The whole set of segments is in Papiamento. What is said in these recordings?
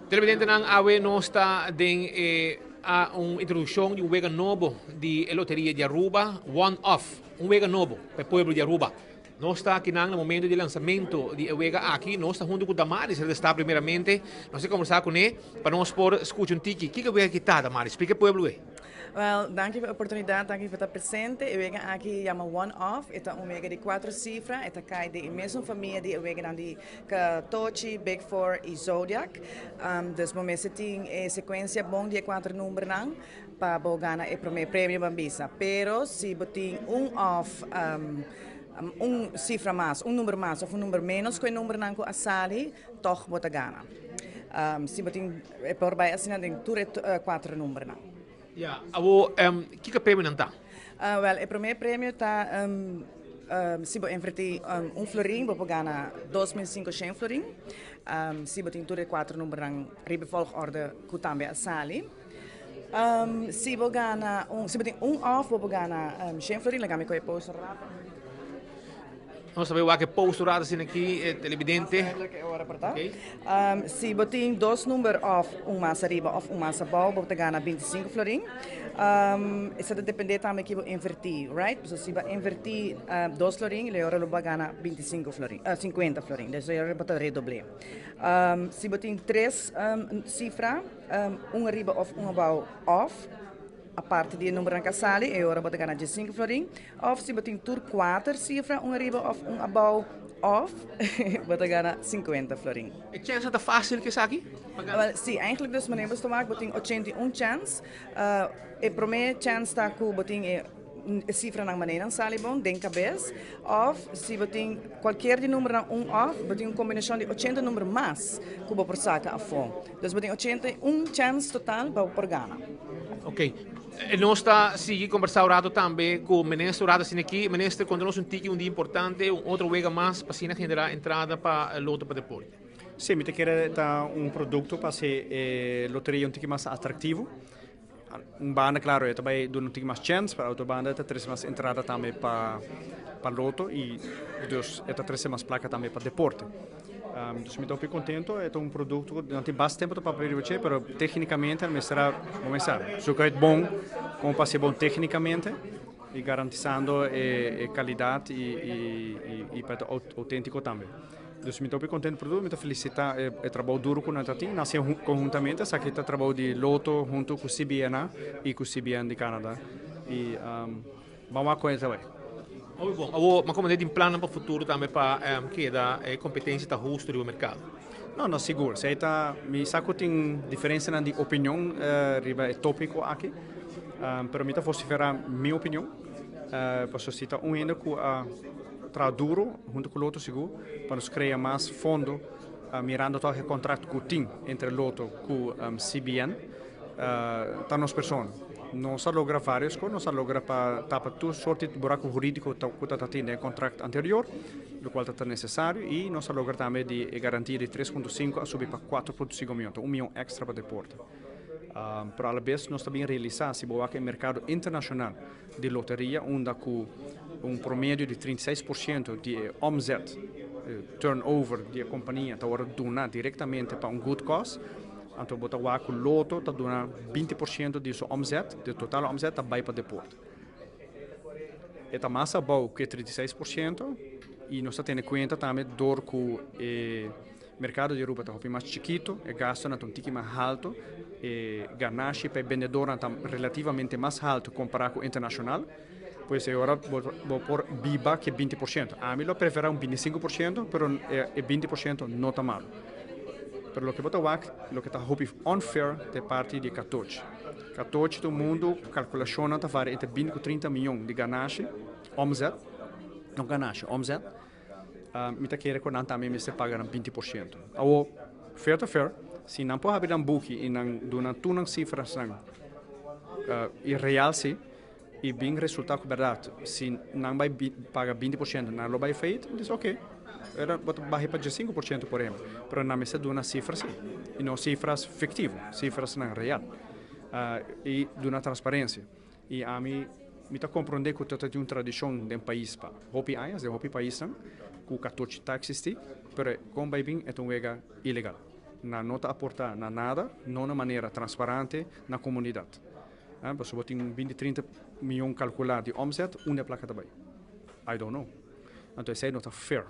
Televidentenan, awe nos ta den e a un introduccion di un wega nobo di e Loteria di Aruba, One Off, un wega nobo pa e pueblo di Aruba. Nos ta akinan na momento di lansamento di e wega aki, nos ta hunto cu Damaris Redestá primeramente, nos ta conversa cune pa nos por scucha un tiki kico e wega aki ta, Damaris, splica e pueblo e. Wel, danki pa e oportunidad, danki pa ta presente. E wega aki yama One Off, e ta un wega di cuatro cifra, e ta cay den e mesun famia di e weganan di Katochi, Big Four y Zodiac. Dus bo mester tin e secuencia bon di e cuatro numbernan pa bo gana e prome premio ban bisa. Pero si bo tin un of un cifra mas, un number mas of un number menos cu e numbernan cu a sali, toch bo ta gana. Si bo tin, e por bay asina den tur e cuatro numbernan. Ya, awo kiko e premionan ta? Wel, e prome premio ta si bo inverti un florin bo por gana 2500 florin. Si bo tin tur e cuatro numbernan riba e volgorde cu tambe a sali. Si bo gana un, si bo tin un of bo por gana shen florin. Laga mi coge e poster rapido. Nos ta bay wak e poster rato asina aki, e televidente. Si bo tin dos number of un mas ariba of un mas abou, bo ta gana 25 florin. Esei ta depende tambe ki bo inverti, right? So si bo a inverti 2 florin, e ora lo bo a gana 25 florin, 50 florin. Dus e ora bo ta redoble. Si bo tin tres cifra, un ariba of un abou of, aparte di e numbernan ku a sali, e ora bo ta gana 15 florin. Of si bo tin tur kuater sifra, un ariba of un abou of, bo ta gana 50 florin. E chance ta facil cu esaki? Wel, si, eigenlijk dus manera bo ta wak, bo tin 81 chance. E prome chance ta cu bo tin e cifranan manera nan sali bon den cabes. Of si bo tin cualkier di numbernan un of, bo tin un combinacion di 80 number mas cu bo por saca afo. Dus bo tin 81 chance total pa bo por gana. Ok. Nos ta sigui conversa un rato tambe cu minister un rato asina aki. Minister, conta nos un tiki un dia importante, un otro wega mas pa asina genera entrada pa Lotto pa Deporte. Si, mi ta kere ta un producto pa haci e loteria un tiki mas atractivo. Un banda, claro, e ta bay duna un tiki mas chance, pero otro banda ta trece mas entrada tambe pa Lotto y dus e ta trece mas placa tambe pa deporte. Dus mi ta hopi contento, e ta un producto cu no tin basta tempo ta papia riba dje, pero tecnicamente mester a cuminsa. Zoek uit bon como pa haci bon tecnicamente y garantisando e calidad y pa ta autentico tambe. Dus mi ta hopi contento producto, mi ta felicita e trabou duro cu nan ta tin, nan haci conhuntamente, esaki ta trabou di Lotto hunto cu CBNA y cu CBN di Canada y ban wak con e ta bay. Hopi bon. Awor, ma como tin plannan pa futuro tambe pa keda e competencia ta husto riba mercado? No, no, sigur. Esey ta, mi sa cu tin diferencianan di opinion riba e topico aki, pero mi ta vocifera mi opinion, pasobra si ta un hende cu a traha duro hunto cu Lotto sigur pa nos crea mas fondo, mirando toch e contract cu tin entre Lotto cu CBN, ta nos persona. Nos a logra varios cos, nos a logra pa tapa tur soort di buraco huridico cu ta tin den e contract anterior, locual ta necesario, y nos a logra tambe di e garantia di 3.5 a subi pa 4.5 miyon, ta 1 miyon extra pa deporte. Pero a la vez nos ta bin realisa, si bo wak e mercado internacional di loteria, unda cu un promedio di 36% di e omzet, turnover di e compania ta wordo duna directamente pa un good cause, anto bo ta wak cu Lotto ta duna 20% di su omzet, di total omzet ta bay pa deporte. E ta mas abou cu e 36% y nos ta tene cuenta tambe door cu e mercado di Aruba ta hopi mas chikito, e gastonan ta un tiki mas halto, e ganashi pa e bendedornan ta relativamente mas halto compara cu internacional, pues e ora bo por biba cu e 20%. Ami lo prefera un 25%, pero e 20% no ta malo. Pero loke bo ta wak, loke ta hopi unfair ta e parti di 14. 14 ta un mundo, calculacionnan ta varia entre 20 cu 30 miyon di ganashi, omzet, no ganashi, omzet. Mi ta kere cu nan tambe mester paga nan 20%. Awo, fair ta fair, si nan por habri nan buki y nan duna tur nan cifrasnan y real si, y bin resulta cu berdad, si nan bay paga 20% nan lo bay failliet, mi dice ok, era bo ta baha pa 15% por ehempel, pero nan mester duna cifras si, y no cifras fictivo, cifrasnan real, y duna transparencia. Y ami mi ta comprende cu ta tin un tradicion den pais pa hopi añas, den hopi paisnan, cu 14 ta existi, pero con bay bin e ta un wega ilegal. Nan no ta aporta na nada, no na manera transparente na comunidad. Pasobra bo tin 20, 30 miyon calcula di omzet, unda e placa ta bay? I don't know. Anto esey no ta fair.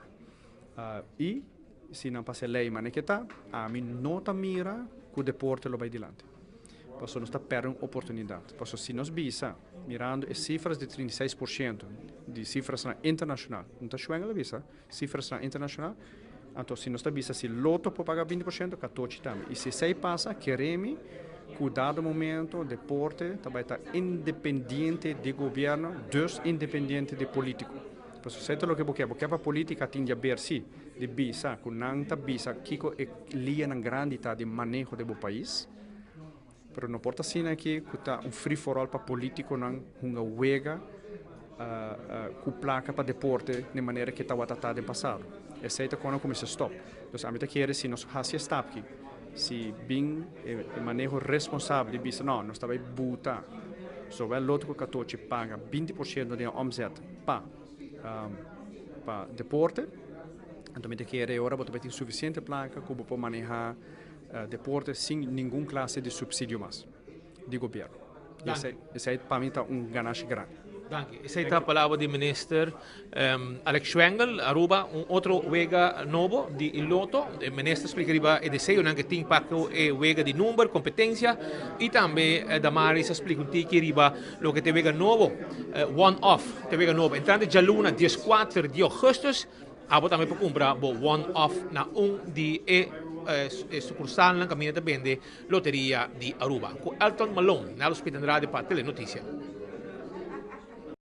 Y si nan pasa e ley manera ke ta, ami no ta mira cu deporte lo bay dilanti. Pasobra nos ta perde un oportunidad. Pasobra si nos bisa, mirando e cifras di 36% di cifrasnan internacional, no ta Schwengle a bisa, cifrasnan internacional, anto si nos ta bisa si Lotto por paga 20%, Catochi tambe. Y si esey pasa, keremi cu dado momento deporte ta bay ta independiente di gobierno, dus independiente di politico. Pasobra esey ta loke bo kier. Bo kier pa politica tin diaber si di bisa cu nan ta bisa kico e lianan grandi ta di maneho den bo pais. Pero no por ta asina aki cu ta un free for all pa politiconan hunga wega cu placa pa deporte den manera cu e tawata ta den pasado. Esey ta con a cuminsa stop. Dus ami ta kere si nos haci e stap aki, si bin e maneho responsabel di bisa no, nos ta bay buta zowel Lotto cu Catochi paga 20% den e omzet pa pa deporte, anto mi ta kere e ora bo ta bay tin suficiente placa cu bo por maneha deporte sin ningun clase di subsidio mas di gobierno. Y esey pa mi ta un ganashi grandi. Danki. Esey ta palabra di Minister Alex Schwengle. Aruba, un otro wega nobo di Lotto. E minister splica riba e deseonan cu tin pa cu e wega di number, competencia, y tambe Damaris a splica un tiki riba loke ta e wega nobo, one off, ta e wega nobo. Entrante djaluna 14 di augustus, Abo tambe por kumpra bo one off na un di e sukursalnan kaminda ta bende loteria di Aruba. Ku Elton Malone, Nello Smith Andrade pa Telenoticia.